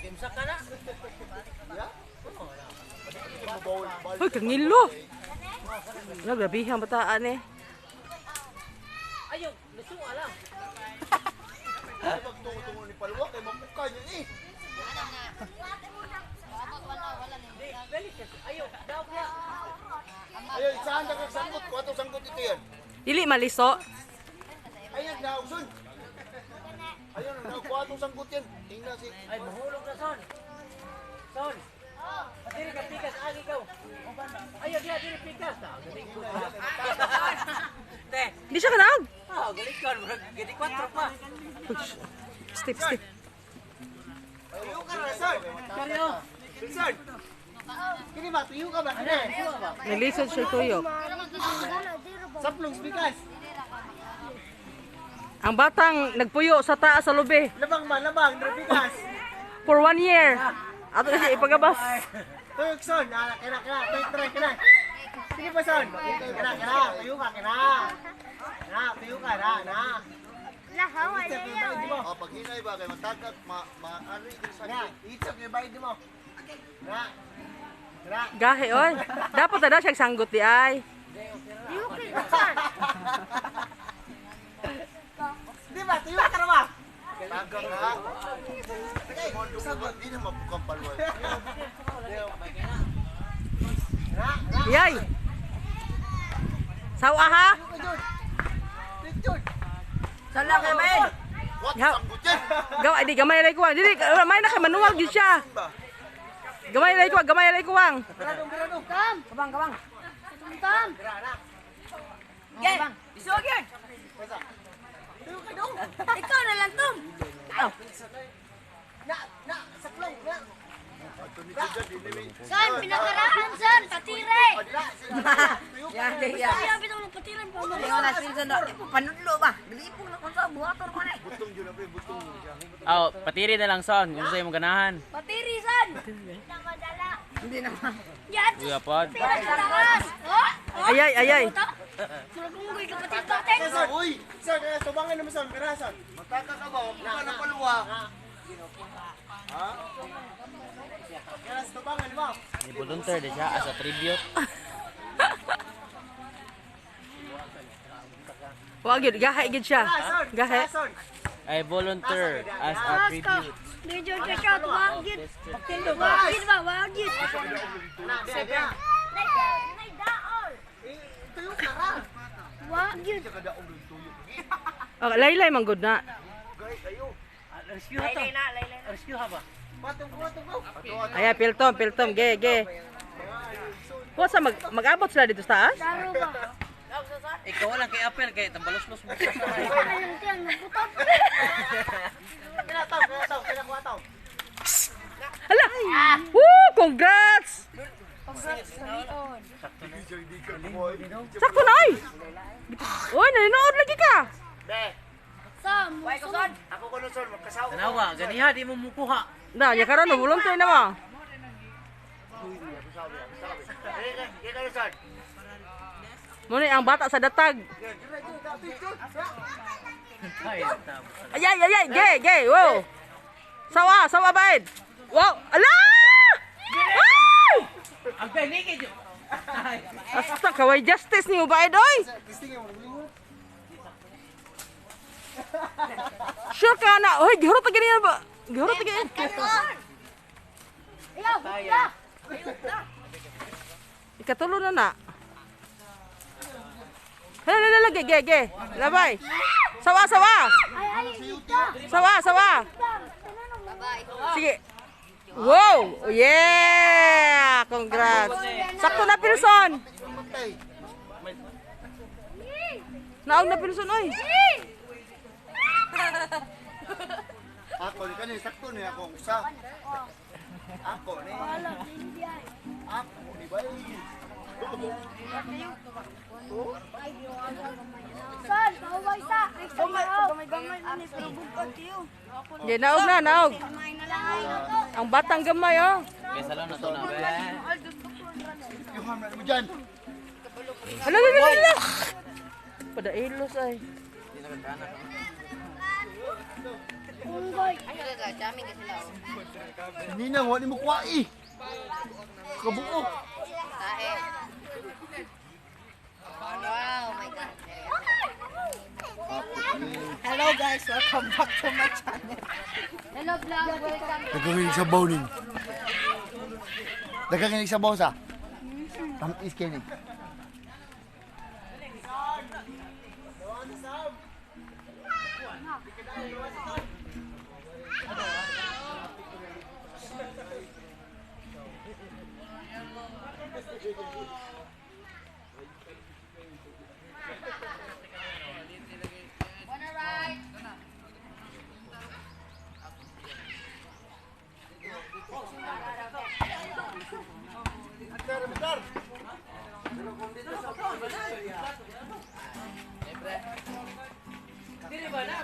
Kimsa ka na. Hoy, kangilo. Wala, grabe ang bataan eh. Ayaw, luso alam. Magtungo-tungo ni Palwa kay mapuka niya eh. Ayaw, daw na. Ayun, saan ka sanggot? Kuwato sanggot ito yan. Dili maliso. Ayun, naugson. Ayun, kuwato sanggot yan. Tingnan si... Ay, mahulog na son. Son. Dili ka pikas, agi ka. Ayaw, diha, dili pikas. Galing ko. Te. Di siya kanaog. Ah, galing ka. Gadi kwatro pa. Step, step. Tuyo ka na, sir. Karyo. Sir. Kini ba, tuyo ka ba? Kini. Nalisod siya tuyok. Saplong bigas. Ang batang nagpuyo sa taas sa lubi. Labang man, labang, bigas. For one year. Ato na siya ipagabas. Tuyok son, ah, kina kina, tuyok try kina. Sige pa son. Kina kina, tuyo ka kina. Na, tuyo ka na, na. Lahaw, alayaw. Oh, pag hinay ba kay matagak ma maari din sa. Na, itsap yung bayad mo. Na. Na. Gahe, oy. Dapat na daw siya sanggot di ay. Di ba, tuyo ka na ba? Tagak ha. Sagot di na mapukang palway. Yay. Sawa ha. Sala kay men. What Ya. sanggot yan? Gawa di gamay lay kuwang. Dili gamay na kay manuwag gyud siya. Gamay lay kuwang, gamay lay kuwang. Tam! Kabang, kabang. Tam! Gen, isog yan. Ikaw na lang, Tom! Na, na, saklong, na. Son, pinakaraan, son! Patire! Ya, ya. Kaya bitaw ng patiran pa mo. Panudlo ba? Galipong na kung sa buhator ko na. Butong yun, pre, butong yun. Aw, patiri na lang son, kung sa'yo mo ganahan. Patiri, son! Hindi na madala. Hindi naman. Yan! Kuya pod. Pira sa taas! Oh! Ayay, ayay. Murag mo ko'y kapatid natin! Uy! Sir, kaya subangan naman son, kaya son. Mataka ka ba? Mapuka ng palwa. Ha? Kaya subangan mo. Ni volunteer di siya as a tribute. Wa gyud gahe gyud siya. Gahe. I volunteer as a tribute. Medyo siya, wagit! Wagit ba? Wagit! Na, biya, biya. Tuyo ka ra. Wagit! Oh, laylay man gud na. Gay kayo. Rescue ha to. Rescue ha ba? Patong ko, patong ko. Ay, piltom, piltom, ge, ge. Wa sa mag mag-abot sila dito sa taas? Laro ba? Ikaw lang kay Apple kay tambalos-los mo. Ayun, tiyan, nabutot! Kaya taw, kaya taw, kaya kuha taw. Hala! Woo! Congrats! Sakto na ay! Uy, nanonood lagi ka! Be, Sam! ako ko nun son, magkasawa. Tanawa, ganiha di mo mukuha. Na, nya karon volunteer na mo. Kaya ka nun son. Muna ang bata sa datag. Ay, tama. Ay, ay, ay, ay, ge, ge, wow. Sawa, sawa baid. Wow, ala! Ay! Ang galing yo. Asta kaway justice ni baid oy. Sure ka na. Hoy, gihurot ta gani ba? Gihurot ta gani. Ayaw! Hutla! Ikatulo na na. Hala, hala, hala, ge, ge, ge. Labay. Sawa, sawa. Ay, ay, dito! Sawa, sawa. Sige. Wow! Yeah! Congrats. Sakto na Pilson. Matay. Naog na Pilson oy. Ako ni kani sakto ni akong usa. Ako ni. Ako ni bay. Son, pauway sa! Ay, sa Gamay-gamay na ni, pero bugkad kayo. Ge, naog na, naog. Gamay na lang ay. Ang batang gamay oh. Kay salon na to na be. Yung hamna mo dyan. Hala, hala, hala, hala. Padailos ay. Unggoy. Ninang, wala mo kuwai. Kabuo. Wow, my God. Hello guys, welcome back to my channel. Hello vlog, welcome. Nagkakinig sa baw nin. Nagkakinig sa baw sa. Tamis kayo ni. Wanna ride? Dili ba na?